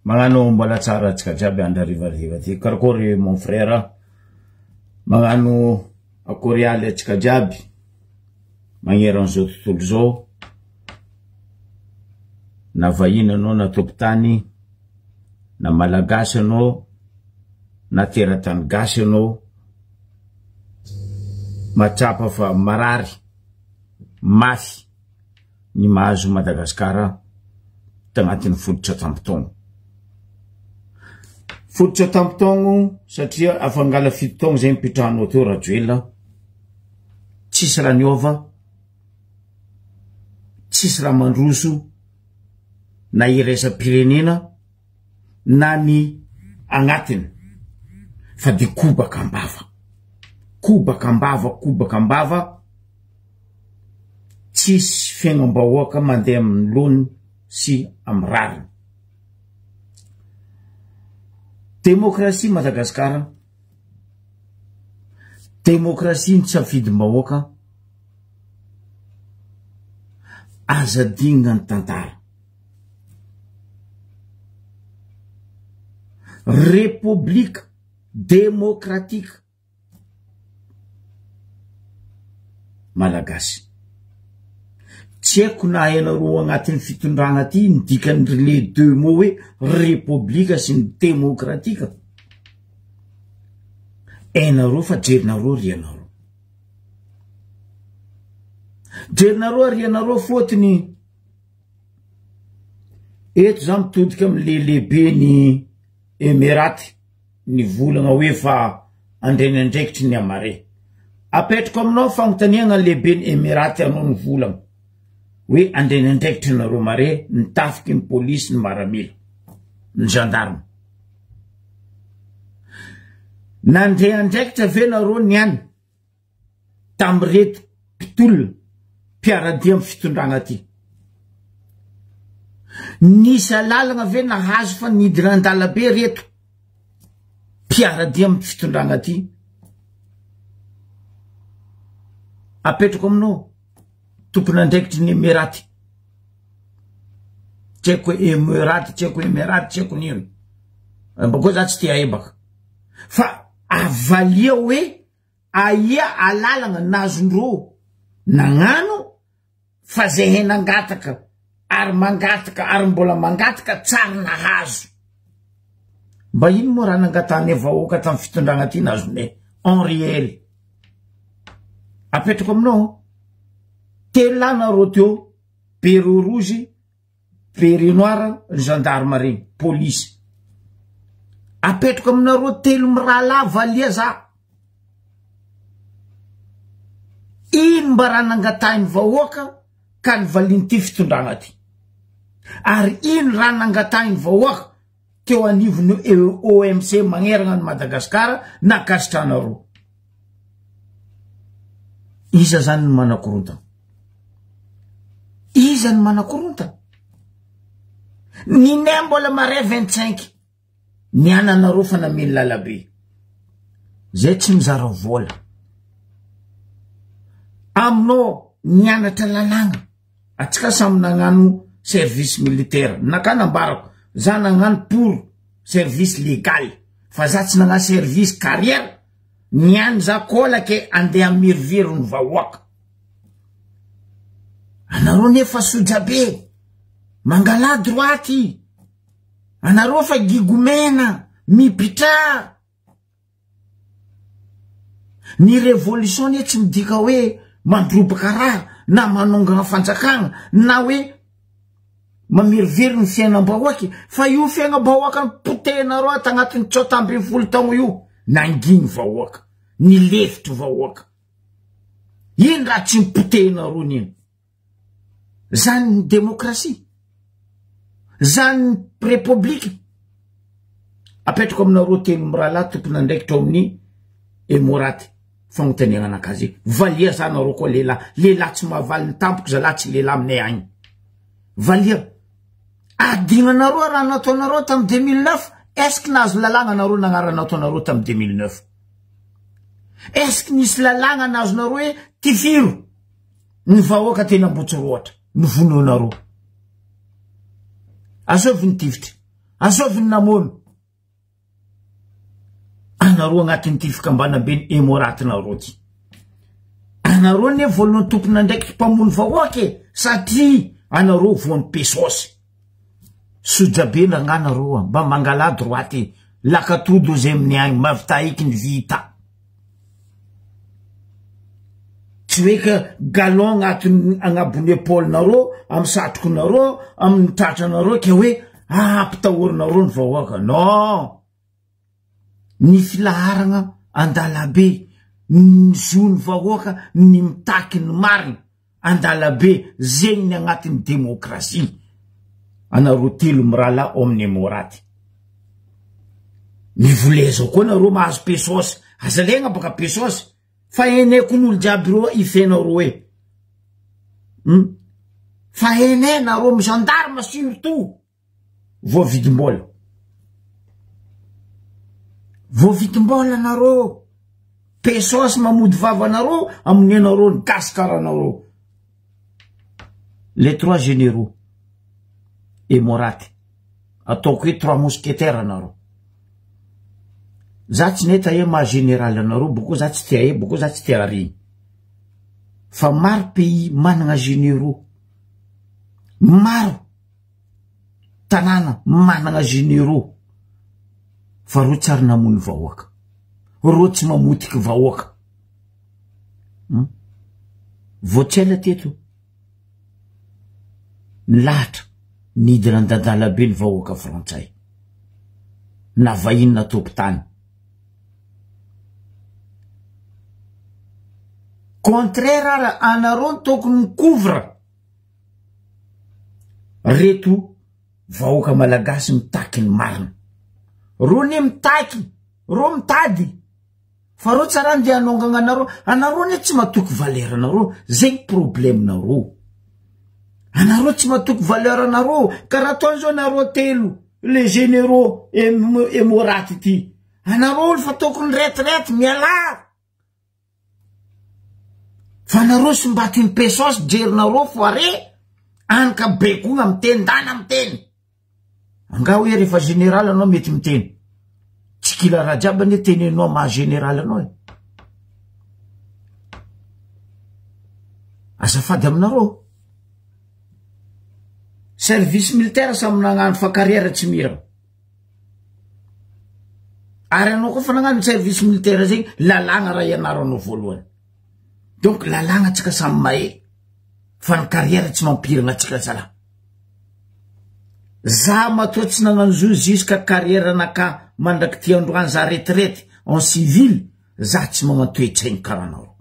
Magnano mbola tsara antsika jiaby andro harivariva ty. Karakory mon frère? Magnano akory aly antsika jiaby magneran'izao tontolo izao. Na vahiny anao na tompon-tany, na malagasy anao, na teratany gasy anao, mahatsapa fa marary mafy ny mahazo Madagasikara tagnatin'ny fototra tampon-taogno. Fototra tampon-taogno satria afa angala fito taogno zay nipetrahanao teo Rajoelina, tsisy raha niova, tsisy raha mandroso na iraisam-pirenena na ny agnatiny fa de kobaka am-bava, kobaka am-bava, kobaka am-bava. Tsisy fiaignam-bahoaka mandeha amin'ny laoniny sy amin'ny rariny. Demokrasia Madagasikara, demokrasia ny safidim-bahoaka, aza adinona ny tantara. Repoblika demokratika. Malagasy. Tsy haiko na hainareo agnatin'ny fitondragna aty ny dikan'ny les deux mots hoe repoblika sy ny demokratika. Hainareo fa jerinareo ry ianareo. Jerinareo ary ianareo fôtony eto za mitodika am'le lehibe ny Emiraty. Nivolagna hoe fa andreny andraikitry ny Amare. Apetrako aminao fagnontaniagna lehiben'ny Emiraty anao nivolagna hoe andreny andraikitry nareo mare ny tafiky ny polisy ny maramila ny gendarme. Nandre andraikitra ve nareo niany tamireto mpitolona mpiaradia am fitondragna ty? Nisy alalagna ve nahazo fa nidina andalabe reto mpiaradia am fitondragna ty? Apetrako aminao tompon'andraikitry ny Emiraty, tsy haiko hoe Emiraty, tsy haiko Emiraty, tsy haiko n'ino, bakeo za tsy te haebaka fa avalia hoe Aia alalagna nazondrô nagnano fa zehe nangataka ary mangataka ary mbola mangataka tsary nahazo. Mba ino moa raha nangatahane vahoaka tam fitondragna ty nazone en réel. Apetrako aminao telo lahy nareo teo beret rouge Béret noir ny gendarmerie, police. Apetrako aminareo telo mirahalahy valia za. Ino mba raha nangatahin'ny vahoaka ka nivalian'ity fitondrana ty? Ary ino raha nangatahin'ny vahoaka teo anivon'ny OMC magnerana an'i Madagasikara nankasitranareo? Iza zany no manakorontana? Iza no manakorontana? Ny nay mbola marais 25 ny ananareo fa namely lalabe. Zay tsy mizara vola. Aminao nianatra lalàgna, atsika samy nagnano service militaire. Naka nambarako, za nagnano pour service légal, fa za tsy nagnano service carrière. Niany za kola ke andeha hamiriviry ny vahoaka. Anareo nefa soja be, mangalà droite, anareo fa gigomena, mipitraha. Ny révolution anie tsy midika hoe mandroboka raha na manongana fanjakana na hoe mamiriviry ny fiainam-bahoaka fa io fiainam-bahoaka nopotehinareo ato agnatin'ny 19 taogno io nanginy vahoaka, nilefitry vahoaka. Ino raha tsy nopotehinareo nino? Zany ny demokrasia, zany ny repoblika. Apetrako aminareo telo mirahalahy tompon'andraikitra ao amin'ny Emiraty fagnontaniana anakazy. Valia za nareo koa lehilahy, lehilahy tsy mahavaly ny tampoko zalahy tsy lehilahy aminay agny. Valia. Adinanareo raha nataonareo tamin'ny 2009, est-ce que nahazo lalàgna nareo nagnara nataonareo tamin'ny 2009? Est-ce que nisy lalàgna nazonareo hoe tifiro ny vahoaka teny Ambotsirohatra ny vonoanareo? Asovy ny tifitry. Azovy ny namono anareo agnatin'ity fikambanam-ben'ny Emmo-Rate-nareo ty. Anareo anie voalohany tompon'andraikitry mpamono vahoaka e, satria anareo voan'ny pesosy. Sojabe rangah nareo a, mba mangalà droite e, lakatody ozy amin'ny agny, mahavita eky ny vita. Tsy hoe ka galon agnatin'ny agnabon'ny épaule-nareo, amin'ny satrokonareo, amin'ny tratranareo ke hoe ampitahorinareo ny vahoaka. Non! Ny filaharagna an-dalabe, ny zon'ny vahoaka ny mitaky ny marina an-dalabe, zegny ny agnatin'ny demokrasia. Anareo telo mirahalahy ao amin'ny Emmo-Rate. Mivoleza koa nareo mahazo pesos, aza alegna baka pesos, fa heneko n'olo jiaby reo ifenareo e. Fa hene nareo amy gendarme surtout voavidim-bola. Voavidim-bola nareo. Pesos mamody vava anareo, amonenareo ny gasikaranareo. Les trois généraux Emmo-Rate. Ataoko hoe trois mousquetaires anareo. Za tsy nety ahe maha général anareo, boko za tsy tia ahe, boko za tsy tia areny. Fa maro pays managna généraux. Maro tanàna managna généraux. Fa reo tsy ary namono vahoaka. Reo tsy mamotiky vahoaka. Vao tsy ela teto, nilahatra nidina an-dadalabe ny vahoaka frantsay. Na vahiny na tompon-tany. Contraire ara anareo no tokony mi-couvre reto vahoaka malagasy mitaky ny marina. Reo anie mitaky, reo mitady. Fa reo tsara andeha hanongagna anareo, anareo anie tsy matoky valeur anareo, zegny problème nareo. Anareo tsy matoky valeur anareo, karaha ataony zao nareo telo, les généraux Emmo-Rate ty. Anareo olo fa tokony retraite, mialà. Fa anareo sombaty ny pesos, jerinareo foire, any ka be koa miteny, ndana miteny. Angaha hoe rehefa général anao mety miteny. Tsy kila raha jiaby anie tenenao maha général anao e. Azafady aminareo. Service militaire samy nagnano fa carrière tsy mira. Ary anao koa fa nagnano service militaire zegny, lalàgna raha ianaranao voalohany. Donc lalàgna tsika samy mahay. Fa ny carrière tsy mampirina atsika zalahy. Za matoa tsy nagnano zo jusqu'à carrière naka mandraky ty androany za retraite en civil, za tsy magnano toe-tsaigny karaha anareo.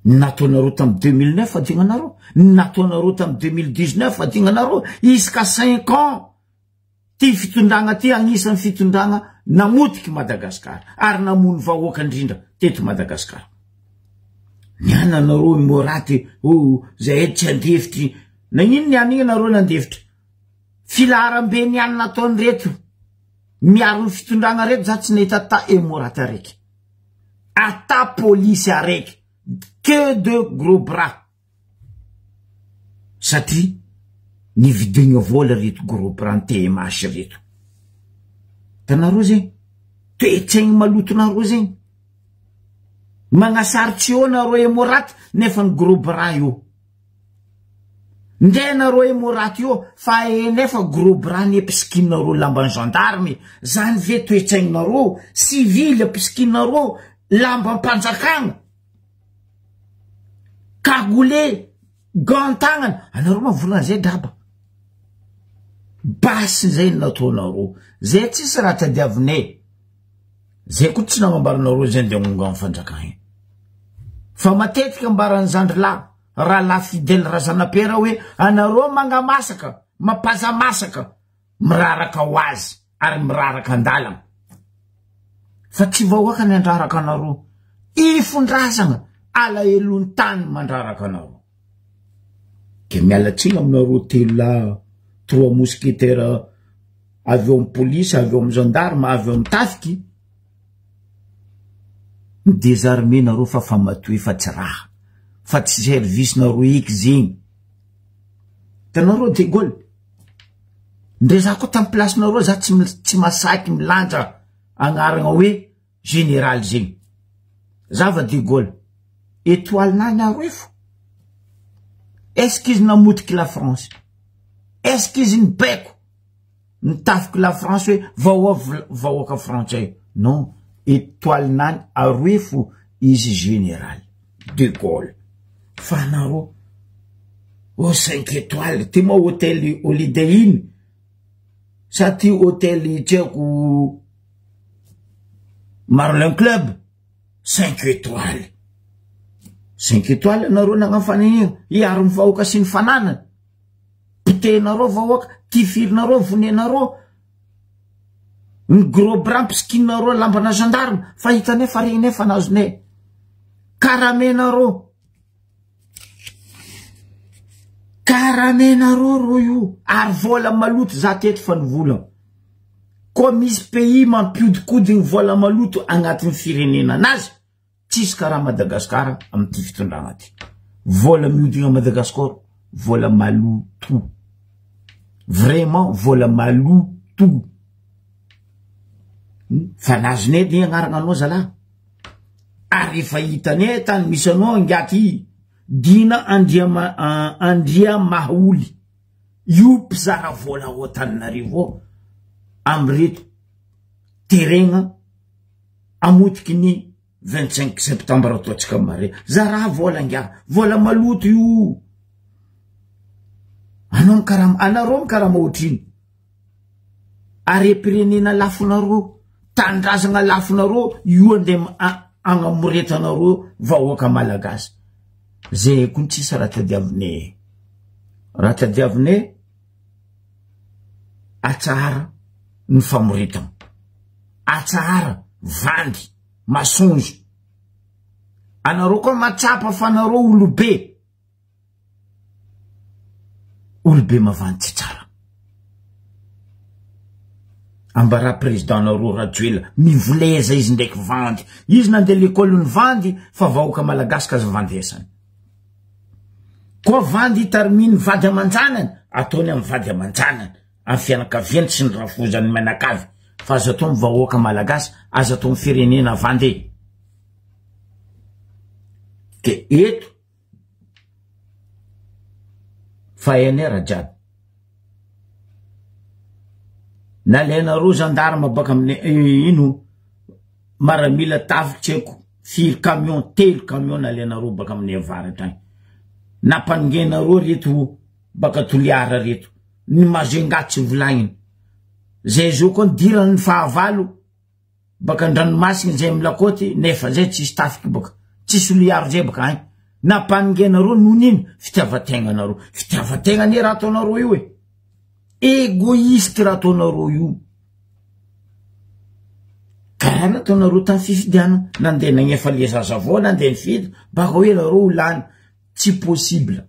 Ny nataonareo tamy 2009 adignanareo, ny nataonareo tamy 2019 adignanareo, isaka 5 ans ty fitondragna ty agnisan'ny fitondragna namotiky Madagasikara ary namono vahoaka indrindra teto Madagasikara. Ny ananareo Emmo-Rate, oh, zay tsy andefitry. Nagnino ny anigny nareo nandefitry? Filaharam-be ny any nataon'ireto miaro ny fitondragna reto, za tsy nahita ta Emmo-Rate araiky. Ata polisy araiky. Que de gros bras. Satria nividigna vola reto gros bras ny TMH reto. Hitanareo zegny? Toe-tsaigny malotonareo zegny. Magnasarotry eo nareo Emmo-Rate nefa ny gros bras eo. Ndre nareo Emmo-Rate eo fa nefa gros bras ny ampisikинareo lamban'ny gendarme. Zany ve toe-tsaigninareo? Civil ampisikинareo lambam-panjakagna. Cagoule, gant tagnana, anareo ma volana zay draba. Basy zay no nataonareo. Zay tsisy raha tadiavinay. Zay koa tsy nagnambaranareo zay ndeha hagnongana fanjakana io. Fa matetika ambaran'ny zandry lahy, rahalahy Fidèle Razanapera hoe anareo mangamasaka, mampazamasaka, miraraka ho azy ary miraraka an-dalana. Fa tsy vahoaka ny andraraka anareo. Ifondrazagna, alahelon'ny tany mandraraka anareo. Ke miala tsiny aminareo telo lahy, trois mousquetaires avy eo amin'ny polisy, avy eo amin'ny gendarme, avy eo amin'ny tafiky. Mi-désarmer nareo fa fa matoa efa tsy raha. Fa tsy service nareo eky zegny. Hitanareo De Gaulle? Ndre za koa tamy place-nareo za tsy tsy masaky milanja agnarana hoe général zegny. Za va de Gaulle. Étoile nany aroe fo. Est-ce qu'izy namotiky la France? Est-ce qu'izy nibaiko nitafiky la France hoe vahoa vahoaka frantsay? Non, étoile nany aroe fo izy général de Gaulle. Fa anareo oh cinq étoiles, ty moa hôtel Holiday Inn sa ty hôtel tsy haiko Marlin Club cinq étoiles. Cinq étoiles anareo nagnano fanenena hiaro ny vahoaka sy ny fananany. Potehinareo vahoaka, tifirinareo, vonenareo. Ny gros bras mpisikинareo lambana gendarme fa hitanay fa regnay fa nazonay. Karamenareo. Karamenareo ro io ary vola maloto za teto fa nivolagna. Koa misy pays mampiodikodigny vola maloto agnatin'ny firenena anazy, tsisy karaha Madagascar amity fitondragna ty. Vola miodigna Madagascar, vola maloto. Vraiment vola maloto. Fa nazonay edy agnarana anao zalahy. Ary efa hitanay tany misy anao ingaty Dina Andriama Andriamaholy. Io mpizara vola ao Antananarivo ao amreto terrain amotiky ny 25 septembre ataontsika mare. Zara vola ingahy, vola maloto io. Anao mikarama, anareo mikarama ohatrino. Harem-pirenena lafonareo, tanindrazana lafonareo, io andeha agnamoretanareo vahoaka malagasy. Zay koa tsisy raha tadiavinay. Raha tadiavinay atsahara ny famoretana. Atsahara vandy, masonjo. Anareo koa matsapa fa anareo olobe. Olobe mavandy tsy tsara. Ambara président nareo Rajoelina mivoleza izy ndraiky vandy. Izy nandeha l'école ny vandy fa vahoaka malagasy ka aza vandesany. Koa vandy tarminy vady aman-janany ataony amin'ny vady aman-janany amin'ny fianakaviany sy ny rafozany mianakavy fa aza atao amin'ny vahoaka malagasy aza atao amin'ny firenena vandy. De eto Fa hainay raha jiaby. Nalainareo gendarme baka amin'ny ino maramila tafiky tsy haiko firy camion telo camion nalainareo baka amin'ny avaratra agny. Nampanongainareo reto baka Toliara reto. Ny Majunga tsy volagniny. Zay zao koa nidiran'ny fahavalo. Baka andranomasina zay am lakôty nefa zay tsisy tafiky baka tsisy olo hiaro zay baka agny nampanongenareo noho nino fitiavategnanareo fitiavategna anie raha ataonareo io e egoiste raha ataonareo io karaha nataonareo tamy fifidianana nandeha nagnefa le zaza vao nandeha nifidy baka hoe nareo ho lany tsy possible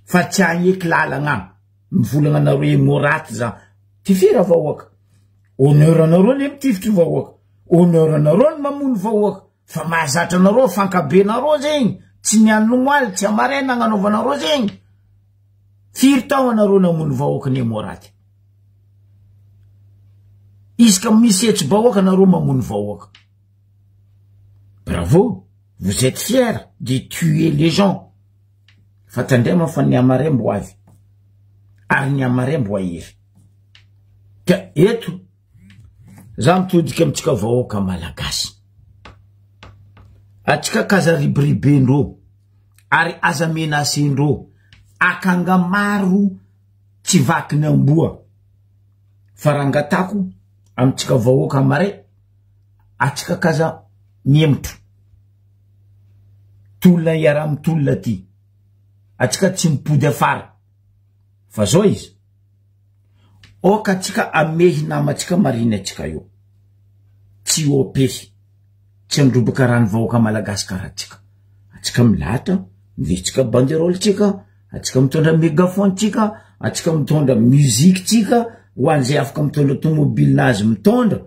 fa tsy agneky lalagna mivolagna anareo emoraty za tifira vahoaka Honneur anareo le mitifitry vahoaka, honneur anareo ny mamono vahoaka, fa mahazatra anareo fankabenareo zegny, tsy ny anomaly, tsy amaraina agnanaovanareo zegny. Firy tao anareo namono vahoaka ny Emoraty? Isaka misy hetsi-bahoaka anareo mamono vahoaka. Bravo, vous êtes fiers de tuer les gens. Fa tandrema fa ny amaray mbo avy. Ary ny amaray mbo ahery. Ka eto za mitodika amintsika vahoaka malagasy. Atsika kaza ribiribendreo ary aza menacendreo. Akanga maro tsy vakiny amboa. Fa raha angatako amintsika vahoaka amaray, atsika kaza mihemotro. Tolona iaraha mitolona ty. Atsika tsy mipody afara. Fa zao izy. Oka atsika amehy namantsika mariny atsika io. Tsy opehy. Tsy androboka rano vahoaka malagasy karaha atsika. Atsika milahatra, mivetsika banderole tsika, atsika mitondra megaphone tsika, atsika mitondra musique tsika, ho an'izay afaka mitondra tomobile azy mitondra.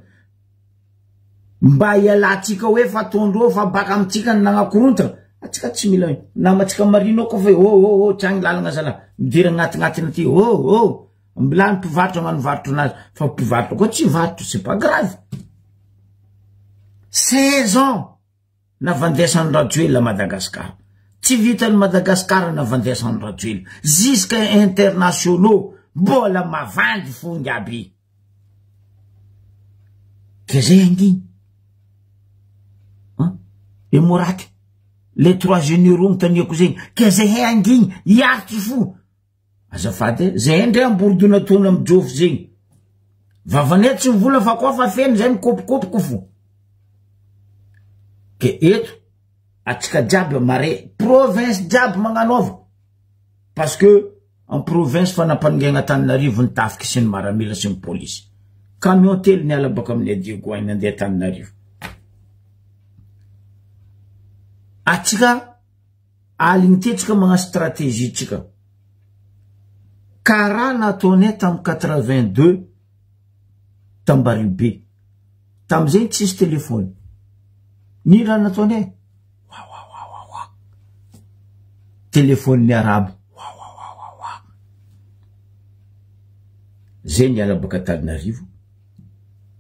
Mba hialantsika hoe fa tondro fa baka amintsika ny nagnakoronta. Atsika tsy mila namantsika marino koa fa oh oh oh tsy agny lalagna zala. Midira agnatinatiny aty oh oh. Mbola ny mpivarotra magnano varotra anazy fa mpivarotra koa tsy hivarotra, c'est pas grave. 16 ans navandesan'i Rajoelina Madagascar. Tsy vitan'i Madagascar navandesan'i Rajoelina. Jusqu'à internationaux mbola mavandy fongy aby. Ke zay anginy. Hein? Emoraty. Les trois généraux notaniako zegny. Ke zay he anginy hiaritry fo. Azafady e, zay ndray amborodonatona mijofo zegny. Vavanay tsy mivola fa koa fa feno zay mikopikopiko fo. Ke eto atsika jiaby mare province jiaby magnanaova parce que en province fa nampanongaigna Antananarivo ny tafiky sy ny maramila sy ny polisy. Camion telo niala baka amin'ny Diego agny nandeha Antananarivo. Atsika Aligny ty tsika magnano stratégie tsika. Karaha nataonay tam 82 tam Bariobe. Tamizegny tsisy téléphone. Nino raha nataonay? Wawawawawa. Téléphone ny arabo. Wawawawawa. Zay niala baka Antananarivo.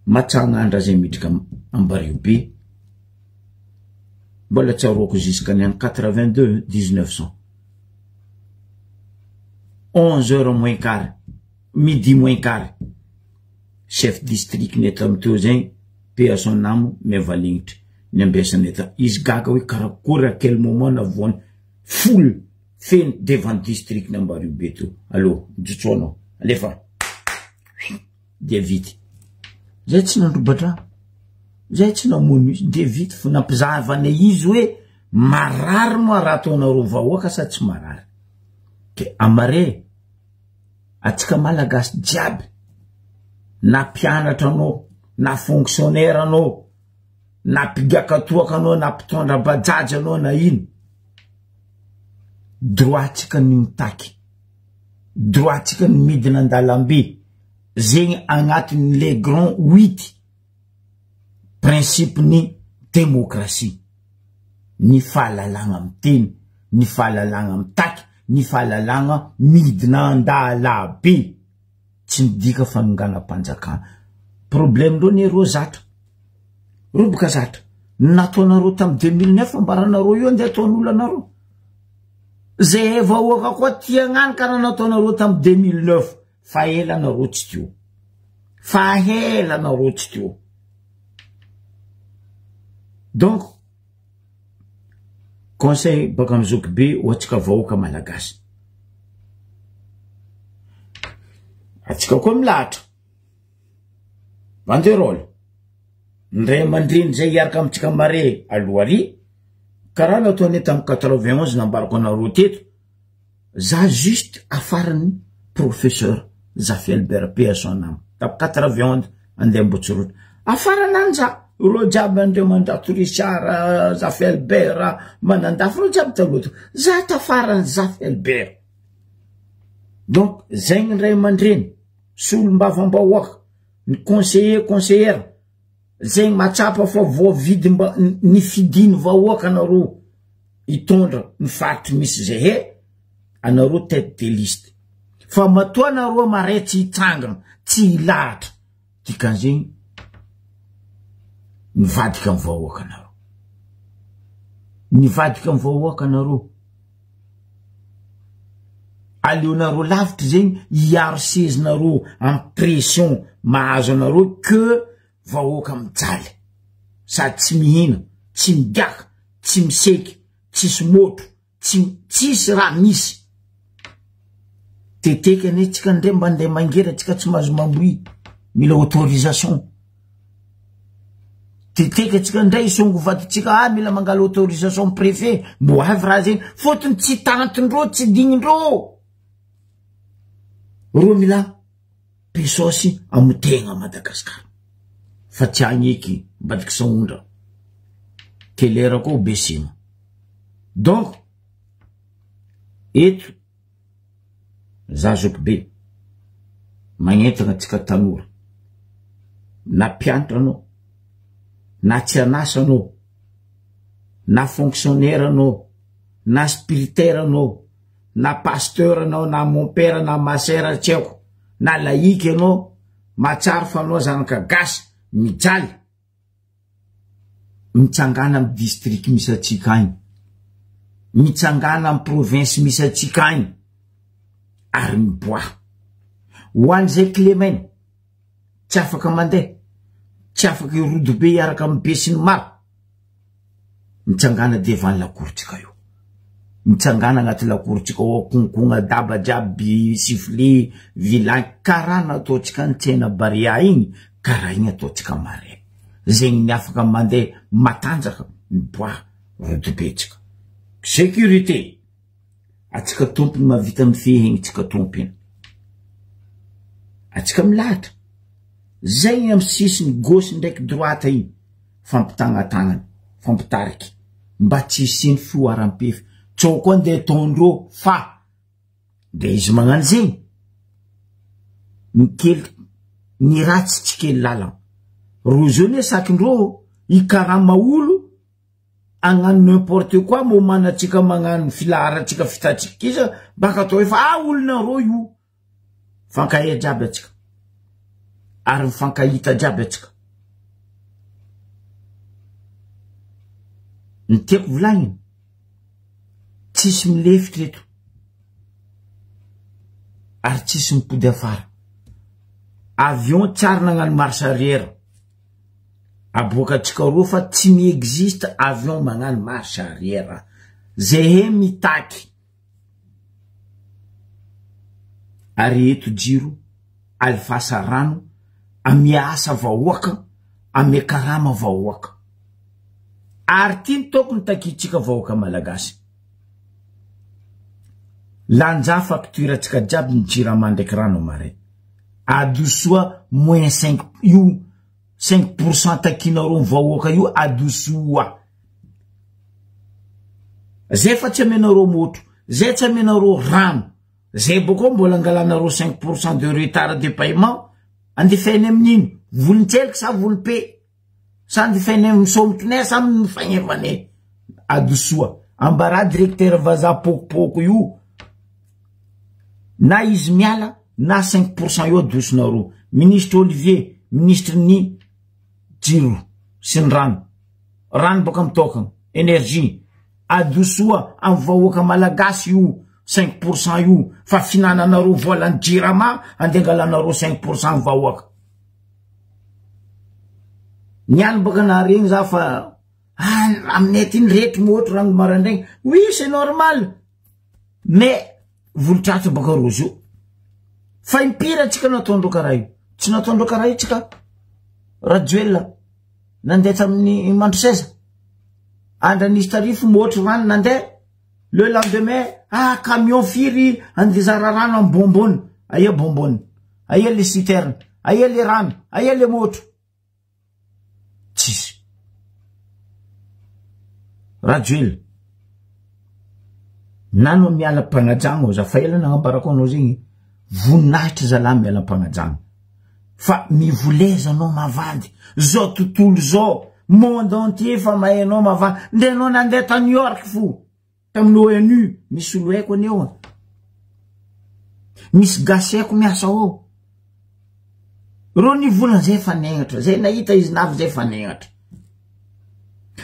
Matsagnandra zay midrika am Bariobe. Mbola tsaroako jusqu'à ny any 82 1900. 11 heures moins quart, midi moins quart. Chef district ny eto teo zegny, paix à son âme, miavalignitry. Ny ambesany eto. Izy gaga hoe karakory à quel moment navoany foule feno devant district ny Ambariobe teo. Allô, mijotsoa anao. Alefa. Dia vita. Zay tsy nandrobatra, zay tsy namono izy, dia vita fo nampizahavana izy hoe marary moa raha ataonareo vahoaka sa tsy marary. Ke amare atsika malagasy jiaby na mpianatra anao na fonctionnaire anao na mpigakatoaka anao na mpitondra bajaj anao na ino, droit tsika ny mitaky, droit tsika ny midina an-dalambe. Zegny agnatin'ny les grands huit principe ny démocratie, ny fahalalagna miteny, ny fahalalagna mitaky, ny fahalalagna midina an-dalabe, tsy midika fanonganam-panjakana. Problème ndreo ne reo zatra, reo boka zatra, nataonareo tamy 2009 ambaranareo io andeha ataon'olo anareo. Zay vahoaka koa tia agnano karaha nataonareo tamy 2009. Fa ela nareo tsy teo. Fa ela nareo tsy teo. Donc, conseil baka amin'ny zokibe ho antsika vahoaka malagasy. Atsika koa milahatra. Banderole. Ny ray aman-dreny zay hiaraka amintsika mare aloha ary, karaha nataonay tamin'ny 91 nambarako anareo teto, Za juste afaran'ny professeur Zafy Albert paix à son âme tamin'ny 91 andeha Ambotsirotra afarana any za reo jiaby Andriamanjato Richard Zafy Albert Manandafy reo jiaby taloha teo za tafaran'ny Zafy Albert donc zegny ny ray aman-dreny solombavambahoaka ny conseiller conseillère zegny mahatsapa fa voavidy mba ny fidiny vahoaka anareo hitondra ny faritry misy zay he anareo tête de liste fa matoa anareo maray tsy hitsangana tsy hilahatra dikan'izegny nivadika amin'ny vahoaka anareo nivadika amin'ny vahoaka anareo aleonareo lavitra zegny hiaro sezinareo amin'ny pression mahazo anareo que vahoaka mijaly sady tsy mihina tsy migaka tsy miseky tsisy motro tsy tsisy raha misy teteky anie tsika ndre mba ndeha mangery atsika tsy mahazo mambohy mila autorisation teteky atsika ndray isongo vaditsika ah mila mangala autorisation préfet mbo avy raha zegny fôtony tsy tantindreo tsy dignindreo ro mila Pesosy amotegna Madagascar fa tsy agny eky ambadiky sahondra kelera koa be sima donc eto za zoky be magnentana atsika tanora na mpianatra anao na tsy anasa anao na fonctionnaire anao na spiritaire anao na pasteur anao na mon père na ma sœur tsy haiko. na laïque anao mahatsiaro fa anao zanaka gasy mijaly mitsangana amy district misy atsika agny, mitsangana amy province misy atsika agny ary miboaha. Ho an'izay kilemaina tsy afaka mandeha, tsy afaka hirodobe hiaraka amy be sy ny maro, mitsangana devant lakorotsika io, mitsangana agnaty lakorotsika ao, konkogna daba jiaby, sifflet, vilagny, karaha nataontsika ny tsena Barea igny, karaha igny ataontsika marais. Zegny ny afaka mandeha matanjaka miboaha rodobetsika. Sécurité, atsika tompony mahavita mifehy igny tsika tompony. Atsika milahatra. Zegny amy sisiny gauche ndraiky droite igny. Fampitagna-tagnana, fampitariky, mba tsy hisian'ny fihoaram-pefy. Tsao koa ndeha ataondreo fa de izy magnano zegny, ny kely, ny ratsy tsy kely lalana. Reo zao ne sakindreo hikarama olo hagnano n'importe quoi momana antsika magnano filaharantsika fitatsikisa baka atao efa ah olonareo io. Mifankahia jiaby atsika ary mifankahita jiaby atsika. Ny tiako volagnina, tsisy milefitra eto ary tsisy mipody afara. Avion tsy ary nagnano marche arrière, aboakatsika roa fa tsy mi-existe avion magnano marche arrière. Zehe mitaky. Ary eto jiro alifasa rano amia asa vahoaka amia karama vahoaka ary ty ny tokony takintsika vahoaka malagasy lanja facture tsika jiaby ny jirama ndraiky rano mare adosoa moins 5 io 5 pourcent takinareo ny vahoaka io adosoa Zay fa tsy amenareo motro, zay tsy amenareo rano, zay bôkao mbola angalanareo 5% de retard de paiement, andefainy amin'ino? Volon-tseliky sa volom-pe? Sa andefainy amin'ny somotonay sa amin'ny fagnevanay? Adosoa. Ambarà directeur vazaha pokopoko io, na izy miala na 5% io adosonareo. Ministre Olivier, ministre ny jiro sy ny rano. Rano boka mitokana, energie, adosoa am vahoaka malagasy io 5% io fa fihinananareo volan'ny jirama andeha angalanareo 5% am vahoaka. Ny any boka naharegny za fa ah, aminay aty ny rehetra mihoatra rano maraindraigny. Oui, c'est normal. Mais volotratsy boka rozy io. Fa impiry antsika nataondreo karaha io? Tsy nataondreo karaha io tsika. Rajoelina nandeha tamin'ny Mandroseza. Andra nisy tarifo mihoatry rano nandeha. Le lendemain, ah camion firy andeha rano amin'ny bonbonne. Aia bonbonne? Aia le citerne? Aia le rano? Aia le motro? Tsisy. Rajoelina, na anao miala am-pagnajagna za fa ela nagnambarako anao zegny, voninahitra zalahy miala am-pagnajagna. Fa mivoleza anao mavandy, zao tontolo zao, monde entier fa mahay anao mavandy, ndre anao nandeha ta New York fo, tamin'ny ONU, misy olo haiko anie ao, misy gasy haiko miasa ao. Reo nivolagna zay fa niagnatra, zay nahita izy navy zay fa niagnatra.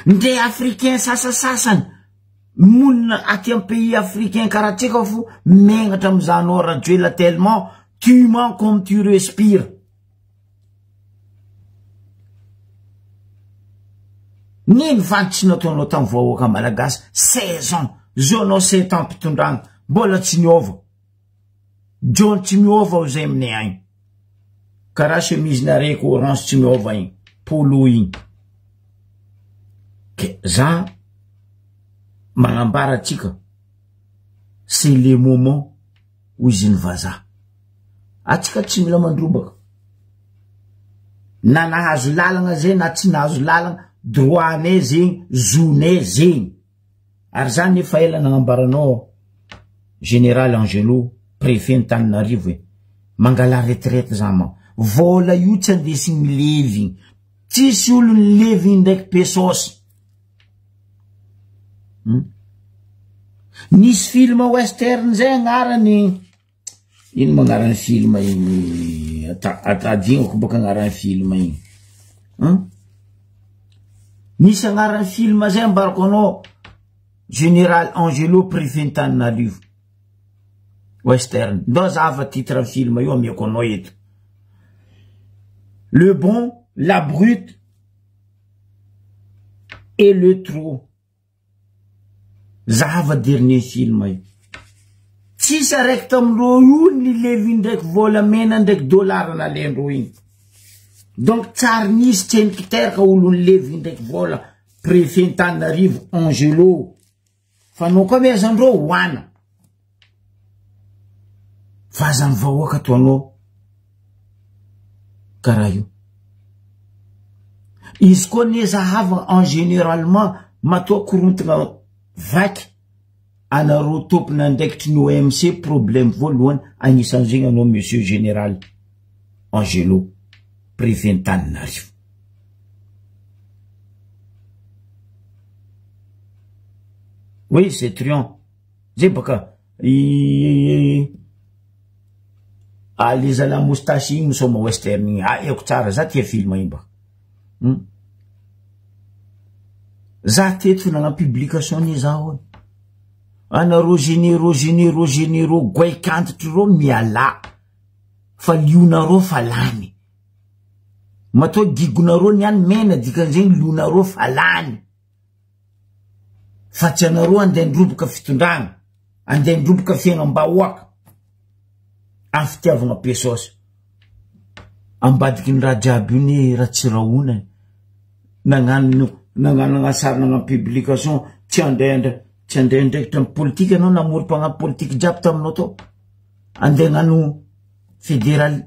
Ndre africain sasasasany monina aty am pays africain karaha tsika fo megnatra amizanao Rajoelina tellement tu mens comme tu respires. Nino vandy tsy nataonao tam vahoaka malagasy 16 ans, zao anao 7 ans mpitondrana mbola tsy niova. John tsy miova ao zay aminay agny. Karaha chemise nareko orange tsy miova igny, polo igny. Ke za magnambara atsika c'est le moment hoy izy ny vazaha. Atsika tsy mila mandrobaka. Na nahazo lalagna zay na tsy nahazo lalagna, droit-nay zegny, zo-nay zegny. Ary za nefa ela nagnambaranao Général Angelo, préfet Antananarivo e, mangala retraite za ma. Vola io tsy andesigny milevy. Tsisy olo nilevy ndraiky pesos. Nisy film western zay agnarany. Ino ma agnaran'ny film igny atadignako baka agnaran'ny film igny an Misy agnaran'ny film zay ambarako anao Général Angelo préfet Antananarivo Western ndao zava titre film io amiako anao eto Le bon, la brute et le trop Zava dernier film io. Tsisy araiky tamindreo io ny levy ndraiky volamena ndraiky dollar nalendreo igny. Donc tsary nisy tseniky teraka olo nilevy ndraiky vola préfet Antananarivo Angelo. Fa anao koa amehezandreo hoana. Vazan'ny vahoaka toa anao karaha io. Izy koa anie zahava en généralement matoa korontagna vaky anareo tompon'andraikitry ny OMC problème voalohany agnisan'izegny anao monsieur général Angelo préfet Antananarivo. Oui c'est truand zay baka i le zalahy moustache igny misôma western igny haiko tsara za tia film igny baka hum za teto nagnano publication anie za hoy anareo généraux généraux généraux goaik'antitry reo mialà fa lionareo fa lany matoa gigonareo niany mena dikan'izegny lionareo fa lany Fa tsy anareo andeha handroboka fitondrana, andeha handroboka fiainam-bahoaka amin'ny fitiavagna pesos. Ambadiky ny raha jiaby io ne Ratsirahonana nagnano nagnano sary nagnano publication tsy handray andra tsy handray andraikitra amin'ny politika anao namory mpagnano politika jiaby taminao tao. Andeha hagnano federaly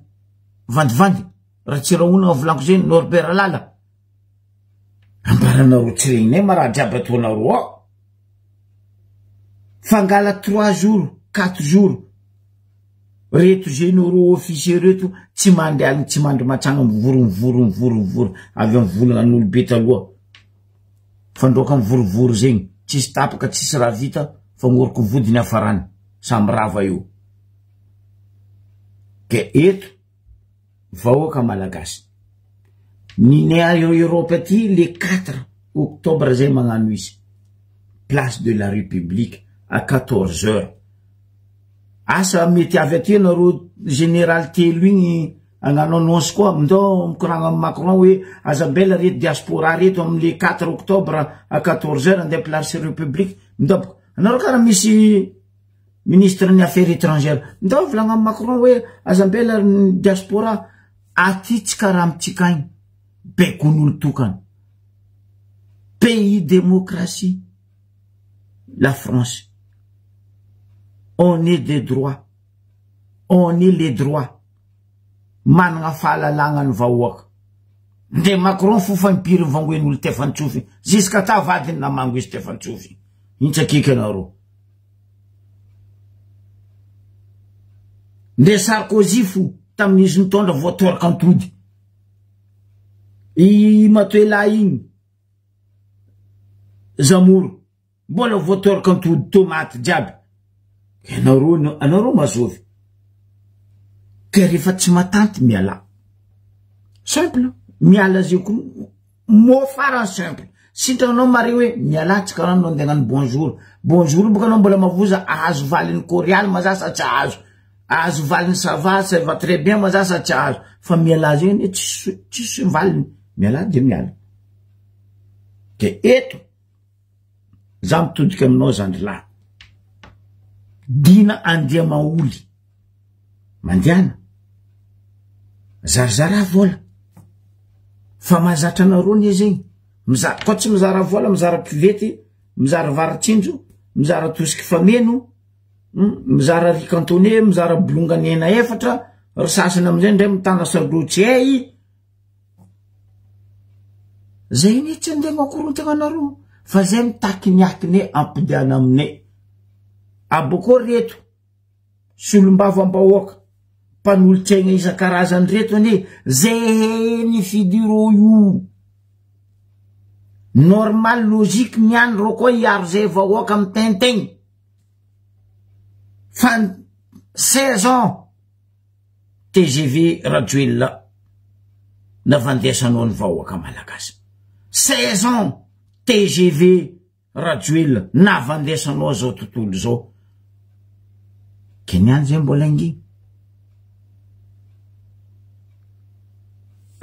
vandivandy Ratsirahonana volaniko zegny Norbert Lala. Ambaranareo tsy regninay ma raha jiaby ataonareo ao. Fangala trois jours, quatre jours. Reto généraux officiers reto tsy mandry alina tsy mandry matsagna mivory mivory mivory mivory avy amin'ny volana an'olobe taloha. Fandroaka mivorivory zegny tsisy tapaka tsisy raha vita fa ngoroko vodiny hafarany samy rava eo. Ke eto vahoaka malagasy. Ny ne a Europe aty le 4 octobre zay magnano izy. Place de la République à 14 heures. Asa mety avy aty anareo général telo igny hagnano annonce koa ndao mikoragna amy Macron hoe aza ambela reto diaspora reto amy le 4 octobre à 14 heures andeha place République. Ndao anareo karaha misy Ministre ny affaires étrangères ndao volagna am Macron hoe aza ambela ny diaspora aty tsy karaha amintsika agny baikon'olo tokana pays démocratie la France on est des droits on est les droits managna fahalalagna ny vahoaka ndre Macron fofa impiry vangoen'olo tefantsofy jusqu'à ta vadiny namango izy tefantsofy intsakiky anareo Ndre Sarkozy fo tamin'izy nitondra voatoraka antody. I Matoela igny Zamoro mbola voatoraka antody tomaty jiaby. Ianareo anareo mazovy. Ka rehefa tsy matanty mialà. Simple, miala zay koa Mot farany simple. Sintranao mare hoe mialà tsy karaha anao andeha hagnano bonjour. Bonjour boka anao mbola mavoza ahazo valiny cordial ma za sa tsy ahazo. Ahazo valiny ça va, ça va très bien ma za sa tsy ahazo. Fa mialà zegny anie tsisy tsisy valiny. Mialà de miala. De eto za mitodika aminao zandry lahy. Dina Andriamaholy. Mandehana. Zarizarà vola. Fa mahazatra anareo anie zegny. Mizara, koa tsy mizara vola, mizara kivety, mizara vary tsinjo, mizara tosiky fameno, mizara riz cantonais, mizara bolongany hena efatra, ry sasany amizay ndray mitana sardoa tsy hay. Zay anie tsy andeha mankorontana anareo, fa zay mitaky ny akinay ampodiana aminay. Abokao reto. Solombavambahoaka, mpanolotsaina isan-karazany reto anie zay nifidy ireo io. Normal logique ny any reo koa hiaro zay vahoaka mitaintaigny. Fa 16 ans. tgv Rajoelina navandesanao ny vahoaka malagasy. 16 ans tgv Rajoelina navandesanao zao tontolo zao. Ke niany zay mbola angina.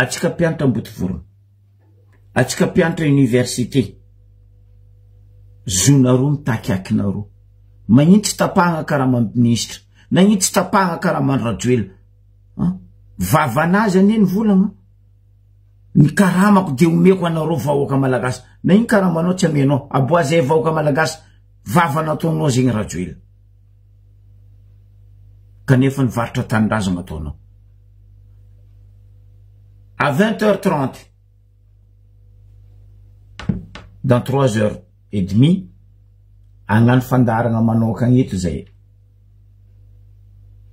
Atsika mpianatra Ambodivorona, atsika mpianatra université, zonareo mitaky akinareo. Magnino tsy tapahagna karaman'ny minisitra, nagnino tsy tapahagna karaman'i Rajoelina. Vavanazy anie ny volagna. Ny karamako de omeko anareo vahoaka malagasy. Na ino karamanao tsy amenao, aboazay vahoaka malagasy, vava nataonao zegny Rajoelina. Kanefa ny varotra tanindrazagna ataonao. À 20 heures 30, dans 3 heures et demie, hagnano fandaharagna manokagna eto zay.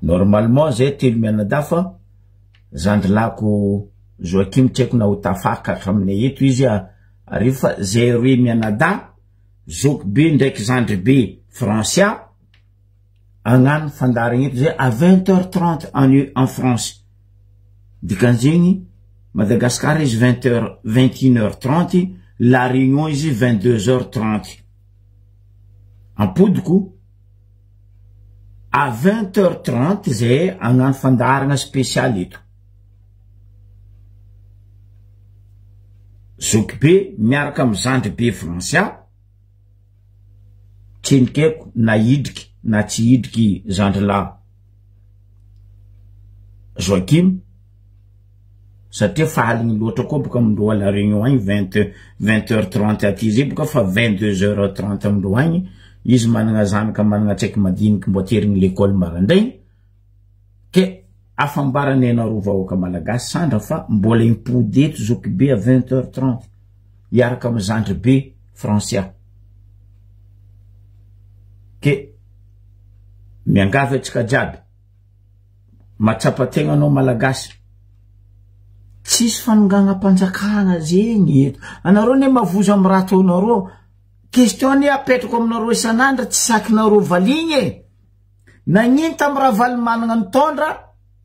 Normalement zay telo mianadahy fa zandrilako Joachim tsy haiko na ho tafakatra aminay eto izy ary fa zay roe mianadahy, zoky be ndraiky zandry be Francia, hagnano fandaharagna eto zay à 20 heures 30 en, en France. Dikan'izegny Madagascar izy 20 heures 21 heures 30, La Réunion izy 22 heures 30. Ampodiko à 20 heures 30 zay hagnano fandaharagna spécial eto. Zoky be miaraka amy zandry be Francia, tsy nikeko na hidriky na tsy hidriky zandry lahy Joachim, satria fa aligny loatra koa boka amindreo à La Réunion agny 20 20 heures 30 aty zay boka fa 22 heures 30 amindreo agny, izy managna zanaka managna tsaiky madiniky mbo aterigny l'école marandraigny, ke afambarany anareo vahoaka malagasy sandra fa mbola impody eto zoky be à 20 heures 30 hiaraka amy zandry be Francia. Ke miangavy atsika jiaby, mahatsapa tegna anao malagasy, tsisy fanonganam-panjakana zegny eto. Anareo ne mavozo amy raha ataonareo, question ne apetrako aminareo isan'andro tsy sakinareo valigny e. Nagnino tamy Ravalomanana nitondra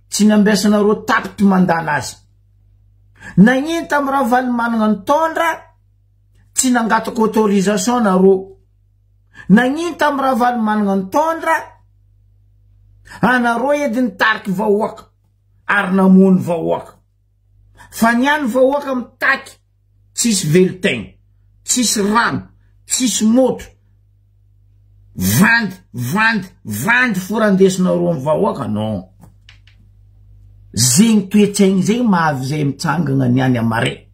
tsy nambiasanareo tapitry mandana azy? Nagnino tamy Ravalomanana nitondra tsy nangataka autorisation nareo? Nagnino tamy Ravalomanana nitondra anareo edy nitariky vahoaka ary namono vahoaka? Fa niany vahoaka mitaky tsisy velon-tegna, tsisy rano, tsisy motro, vandy, vandy, vandy fo raha ndesinareo amy vahoaka, non. Zegny toetsaigny zegny mahavy zay mitsangana niany amare,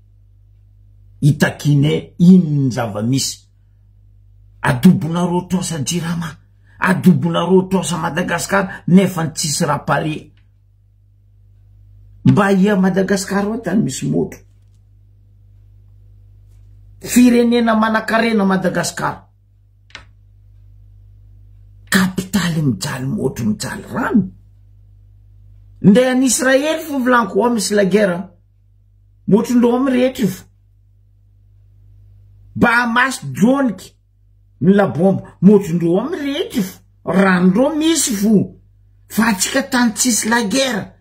itakinay ino ny zava-misy. Adobonareo trosa Jirama, adobonareo trosa Madagascar, nefa tsisy raha pare. Mba ia Madagascar ao tany misy motro. Firenena manan-karena Madagascar. Kapitaly mijaly motro mijaly rano. Ndeha any Israely fo volaniko ao misy la guerre. Motrondreo ao mirehitry fo. Bahamas droniky ny la bombe motrondreo ao mirehitry fo. Ranondreo misy fo. Fa atsika tany tsisy la guerre.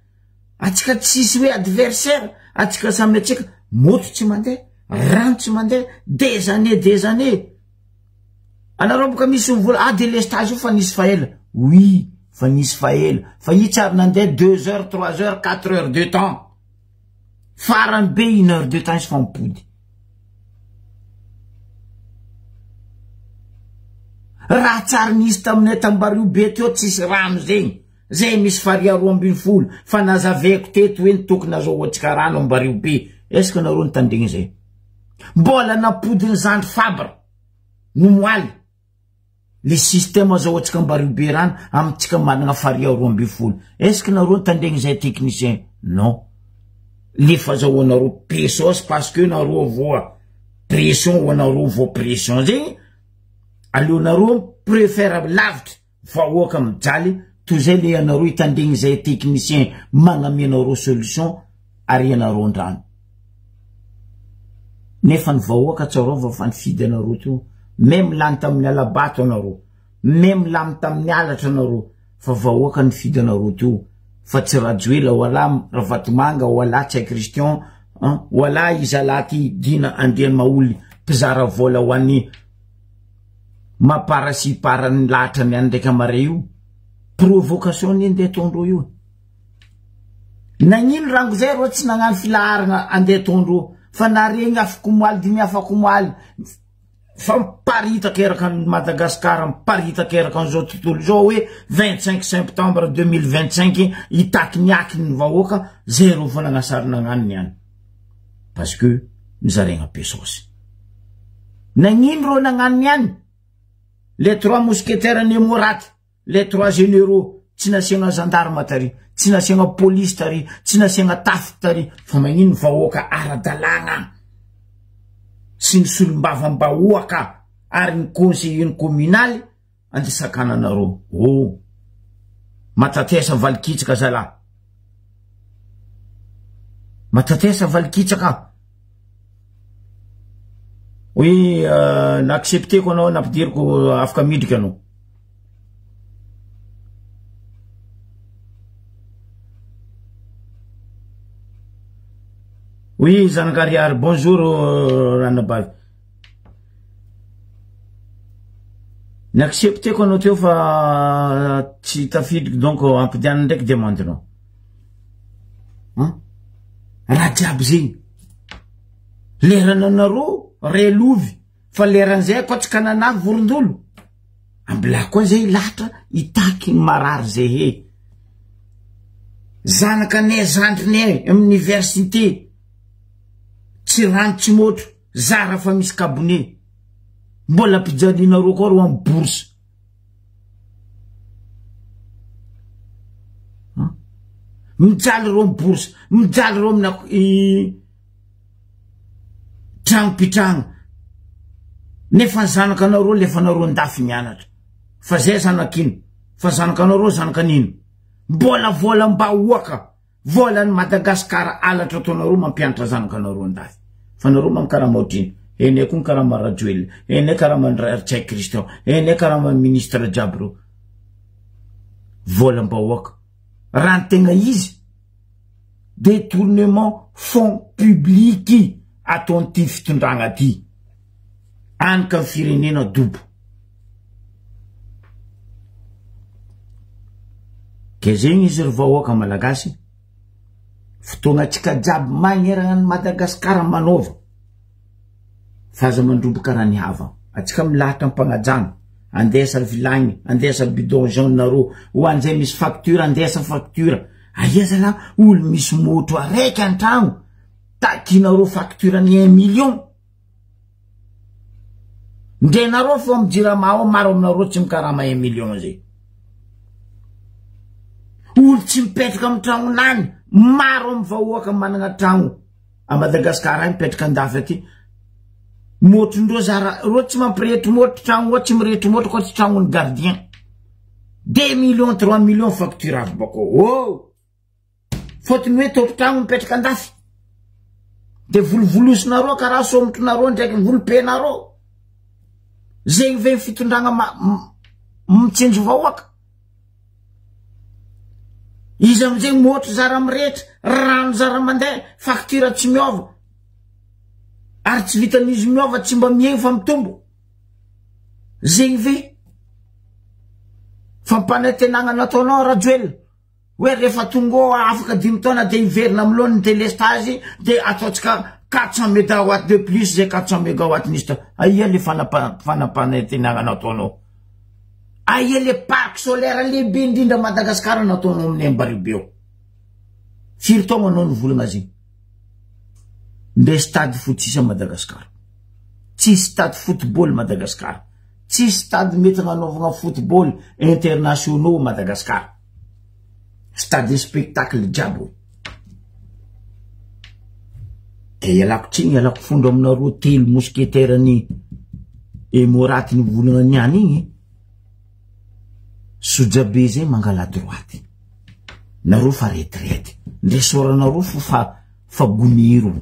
Atsika tsisy hoe adversaire, atsika samy atsika, moto tsy mandeha, rano tsy mandeha, des années, des années. Anareo boka misy mivola, ah délestage io fa nisy fa ela. Oui, fa nisy fa ela. Fa io tsy ary nandeha 2 heures, 3 heures, 4 heures de temps. Farany be 1 heure de temps izy fa mipody. Raha tsary nisy taminay tambario be teo tsisy rano zegny. Zay misy faria 12 fa nazaveko teto hoe ny tokony azahoantsika rano ambario be. Est-ce que nareo nitandregny zay? Mbola nampodiny zandry Fabre nomoaly le système azahoantsika ambario be rano amintsika manana faria 12. Est-ce que nareo nitandregny zay technicien? Non. Le fazahoanareo pesos parce que nareo voa pression ho anareo voa pression zegny, aleonareo préfère lavitra vahoaka mijaly toy zay le anareo hitandregny zay technicien magnamianareo solution ary ianareo andrano. Nefa ny vahoaka tsarova fa nifidy anareo teo, même lany tamin'ny alabato anareo, même lany tamin'ny alatra anareo, fa vahoaka nifidy anareo teo. fa tsy Rajoela wala Ravatomanga wala Ntsay Christian wala izalahy ty Dina Andriamaholy mpizara vola ho an'ny maparasipara ny lahatra ny any ndraiky amare io. Provocation anie ndeha ataondreo io. Nagnino rango zay reo tsy nagnano filaharana andeha ataondreo fa naregny afakomaly dimy afakomaly fa miparitaka eraka an'i Madagasikara, miparitaka eraka an'izao tontolo izao hoe 25 septembre 2025 hitaky ny aky ny vahoaka, zay reo vao nagnasary nagnano ny any parce que nizaregna be saosy. Nagnino reo nagnano ny any? Les trois mousquetaires Nemoraty, les trois généraux, tsy nasiagna gendarme tary, tsy nasiagna police tary, tsy nasiagna tafika tary, fa magnino vahoaka ara-dalàgna sy ny solombavam-bahoaka ary ny conseiller communal andeha sakananareo. Oh, matatesa valikitsaka zalahy, matatesa valikitsaka. Oui, na-accepteko anao, nampidiriko afaka midriky anao. Oui, Zanakariary, bonjour ranabavy. Ni-accepteko anao teo fa tsy tafidiko donc ampidianina ndraiky demande-nao. Hein? Raha jiaby zegny. Lerananareo relovy fa leran'izay koa tsy kananavy vorondolo. Ambilà koa zay lahatra hitaky ny marary zay he. Zanakanay zandrinay amin'ny université tsy rano tsy motro zara fa misy kabone. Mbola ampijalianareo koa reo amin'ny bourse. Mijaly reo amin'ny bourse, mijaly reo amina tragnom-pitragna. Nefa ny zanakanareo lefanareo andafy mianatra. Fa zay zanak'ino? Fa zanakanareo zanakan'ino? Mbola volam-bahoaka, volan'i Madagasikara alatra ataonareo mampianatra zanakanareo andafy. Fa nareo manko karama ohatr'ino? Enay koa ny karama Rajoelina, enay karama Ntsay Christian, enay karama ministre jiaby reo. Volam-bahoaka. Raha ny tegna izy, détournement fonds public ataon'ity fitondragna ty. Any ka ny firenena dobo. Ke zegny izy ry vahoaka malagasy, fotoagnatsika jiaby magnerana an'i Madagasikara manova fa aza mandroboka raha ny hava. Atsika milahatra am-pagnajana, andesa vilagny, andesa bidon jaune nareo, ho an'izay misy facture andesa facture. Aia zalahy olo misy motro araiky an-tragno, takinareo facture ny un million. Ndre nareo fo am jirama ao maro aminareo tsy mikarama un million zay. Olo tsy mipetraka am tragnonany, maro am vahoaka managna tragno a Madagascar any mipetraka andafy aty. Motro-ndreo zara, reo tsy mampirehitry motro tragno ao, tsy mirehitry motro koa tsy tragnon'ny gardien. Deux millions, trois millions facture avy bakao. Oh! Fôtony hoe tompon-tragno mipetraka andafy. De volovolosinareo karaha somotonareo ndraiky volopenareo. Zegny ve ny fitondragna mitsinjo vahoaka? Izy amizay motro zara mirehitra, rano zara mandeha, facture tsy miova. Ary tsy vitan'izy miova tsy mba mihegny fa mitombo. Zegny ve? Fampanantenagna nataonao Rajoelina. Hoe rehefa tonga ao afaka dimy taona de hiverina amin'ny laoniny delestazy de ataontsika 400 mégawatt de plus zay 400 mégawatt nisy tao. Aia le fanampanantenana nataonao? Aia le parc solaire lehibe indrindra Madagasikara nataonao amin'ny Ambaribe ao? Firy taogna anao nivolagna zegny? Ndre stade foot tsisy à Madagasikara. Tsisy stade football Madagasikara. Tsisy stade mety agnanaovagna football internationaux Madagasikara. Stade de spectacle jiaby io. De ialako tsiny, ialako fondro aminareo telo mousquetaire ny Emorati nivolagna niany igny. Sojabe zay mangala droite. Nareo fa retraite. Ndre soranareo fo fa fa goniro.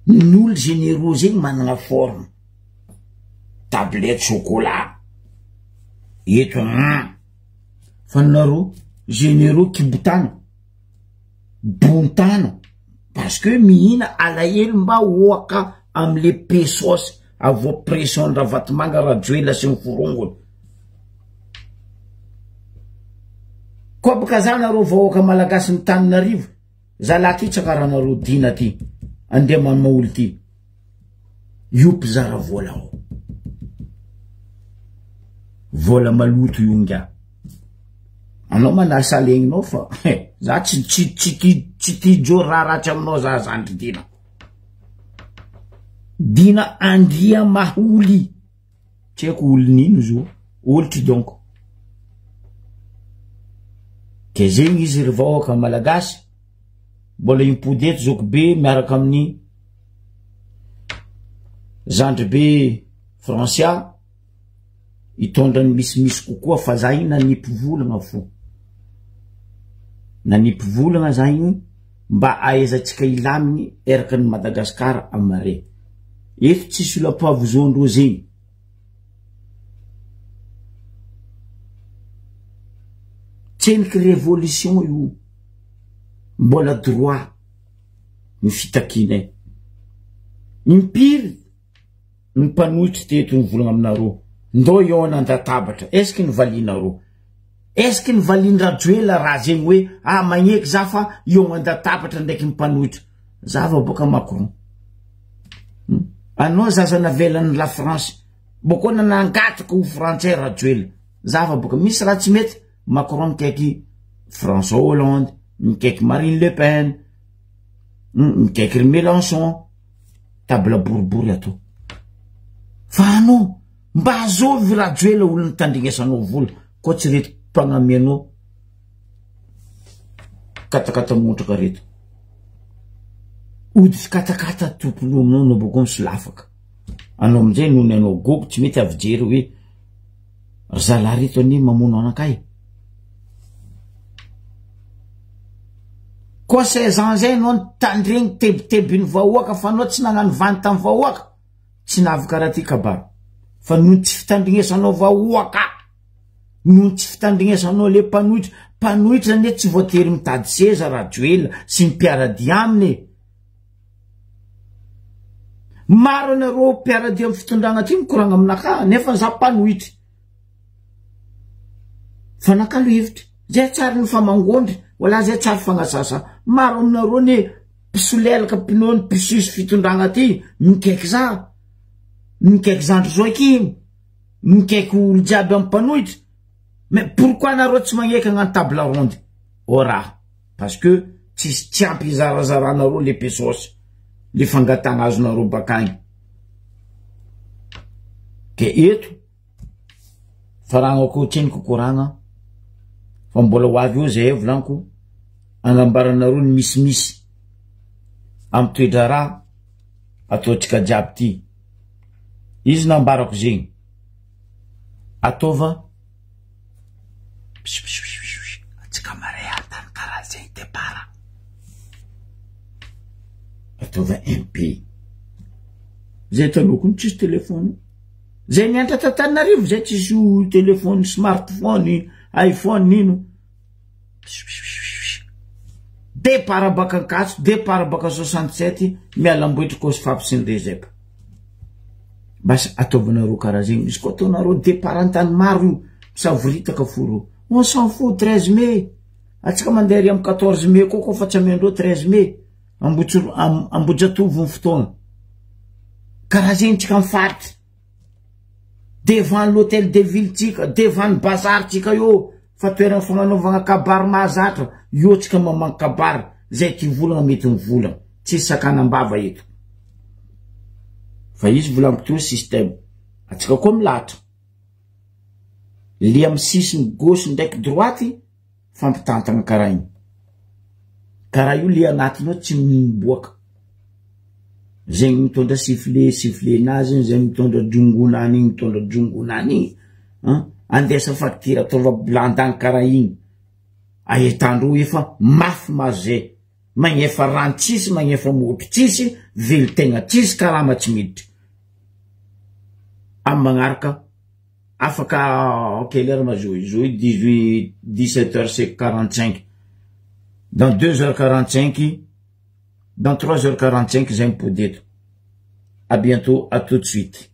Ny olo généraux zegny managna forme. Tablette chocolat. Eto. Fa nareo généraux kibotana, bontana parce que mihina alahelo mba oaka amle pesos avoa pression Ravatomanga Rajoelina sy ny forongony. Koa boka za nareo vahoaka malagasy ny Tananarivo, zalahy ty tsakaranareo dina ty, andeha manao olo ty. Io mpizara vola ao. Vola maloto io nga. Anao manasa legninao fa za tsy tsy tsy ti tsy ti jo raha ratsy aminao za zandry Dina. Dina Andriamaholy. Tsy haiko olon'ino izy io. Olotry donc. Ke zegny izy ry vahoaka malagasy. Mbola himpody eto zokibe miaraka amin'ny zandribe Francia hitondra ny misimisy kokoa fa za iny nanipy volagna fo. Nanipy volagna za iny mba ahaizantsika hilamigny eraka ny Madagascar amare. Eto tsisy olo ampavozoandreo zegny. Tseniky révolution io. Mbola droit ny fitakianay. Impiry ny mpanohitry teto nivolagna aminareo ndao hihaona an-databatra, est ce que nivalianareo? Est ce que nivalian-dRajoelina raha zegny hoe ah magneky za fa hihaona an-databatra ndraiky ny mpanohitra? Za vao boka Macron. Anao zaza navelan'ny la France, boko nanangataka ho frantsay Rajoelina. Za vao boka misy raha tsy mety, Macron mikaiky François Hollande, mikaiky Marine Le Pen, mikaiky ry Mélenchon, table boribory atao. Fa anao, mba azovy Rajoelina olona nitandrignesanao vola, koa tsy reto mpagnamianao katakata montraka reto. Ody fikatakata tompony aminao anao boko misolafaka. Anao amin'izay noho ny anao gogo tsy mety avy jery hoe ry zalahy reto anie mamono anakahy. Koa 16 ans zay anao nitandregny tebitebin'ny vahoaka fa anao tsy nagnano vany tamin'ny vahoaka, tsy navy karaha ty kabary. Fa noho ny tsy fitandrignesanao vahoaka, noho ny tsy fitandrignesanao le mpanohitra, mpanohitra anie tsy voatery mitady seza Rajoelina sy ny mpiara-dia aminy e. Maro anareo mpiara-dia amin'ny fitondragna ty mikoragna aminakahy nefa za mpanohitra. Fanakalo hevitra. Zay tsary ny famangondry, wala zay tsary fagnasasa. Maro aminareo anie mpisolelaka, mpinono, mpisisy fitondragna ty mikaiky za. Mikaiky zandry zoaky, mikaiky olo jiaby amin'ny mpanohitra. Mais pourquoi nareo tsy magneky hagnano table ronde? O raha. Parce que tsisy tsy ampy hizarazaranareo le pesos, le fangatahana azonareo bakagny. Ke eto faragnako tseniko koragna fa mbola ho avy eo zay volaniko agnambaranareo ny misimisy amy toe-draharaha ataontsika jiaby ty. Izy nambarako zegny. Ataova atsika maray tany karaha zegny départ. Ataova MP. Zay taloha koa tsisy téléphone. Zay nianatra t'Antananarivo zay tsisy téléphone smartphone, iPhone ino. Départ baka Ankatso, départ baka 67, miala Ambohitry Cosfap sy ny Rezep. Basa ataovanareo karaha zegny, misy koa ataonareo départ antany maro io, misavoritaka fo reo. On s'en fout 13 mai. Atsika mandeha ary amy 14 mai koa koa fa tsy amendreo 13 mai. Ambotsoro Ambojatovo ny fotoagna. Karaha zegny tsika amy faritra. Devant l'hôtel de ville tsika, devant ny bazary tsika eo, fa toerana fagnanaovagna kabary mahazatra, eo tsika mamangy kabary, zay ty volagna mety mivolagna, tsisy sakanam-bava eto. Fa izy volagniko teo système, atsika koa milahatra. Le amy sisiny gauche ndraiky droite fampitantagna karaha igny. Karaha io le agnatiny ao tsy miboaka. Zegny mitondra sifflet sifflet-nazy igny, zegny mitondra jongonany igny mitondra jongonany igny. An, andesa facture ataova blandagny karaha igny. Ahitandreo efa mafy mahazo zay. Magnefa rano tsisy, magnefa motro tsisy, velon-tegna tsisy, karama tsy miditra. Amy magnaraka. Afaka quelle heure ma zo zo? 18, 17 heures, c'est 45, dans 2 h 45, dans 3 h 45 zay mipody eto. À bientôt, à tout de suite.